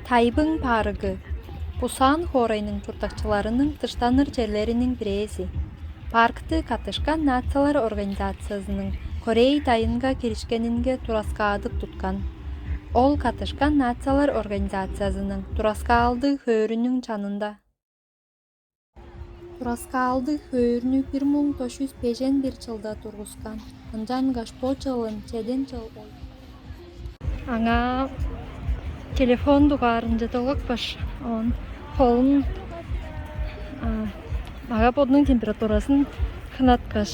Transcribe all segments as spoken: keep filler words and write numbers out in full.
Тайбың паргы — Пусан хоорайның чурттакчыларының дыштаныр черлериниң бирээзи. Паркты Каттышкан Нациялар Организациязының Корей дайынга киришкенинге тураскаадып туткан. Ол Каттышкан Нациялар Организациязының тураскаалдыг хөөрүнүң чанында. Тураскаалдыг хөөрнү бир муң тос чүс бежен бир чылда тургускан, ынчангаш бо чылын чеден чыл ол. Аңаа телефон дугаарын чедип алгаш, оон холун, а, мага бодунуң температурасын хынаткаш.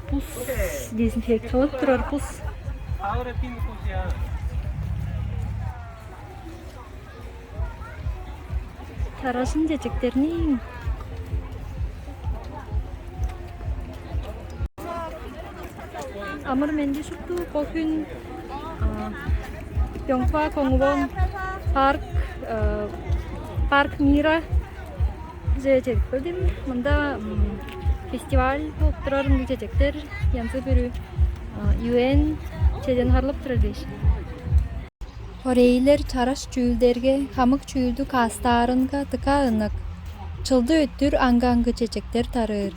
Бус, дезинфекциялап турар бус. Таражын чечектерниң. Амыр-менди шупту, бо хүн, а, Пёнгпа Конгвон парк, э, парк мира же чедип келдим. Мында, м, фестиваль болуп турар, ындыг чечектер янзы бүрү, а, ю эн чеден харлап турар дээш. Корейлер чараш чүүлдерге хамык чүүлдү каастаарынга дыка ынак. Чылды өттүр аңгы-аңгы чечектер тарыыр.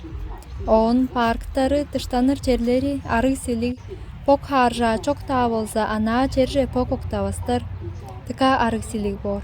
Оон парктары, дыштаныр черлери арыг-силиг, бок хааржаа чок-даа болза, анаа черже бок октавастар. Дыка арыг-силиг боор.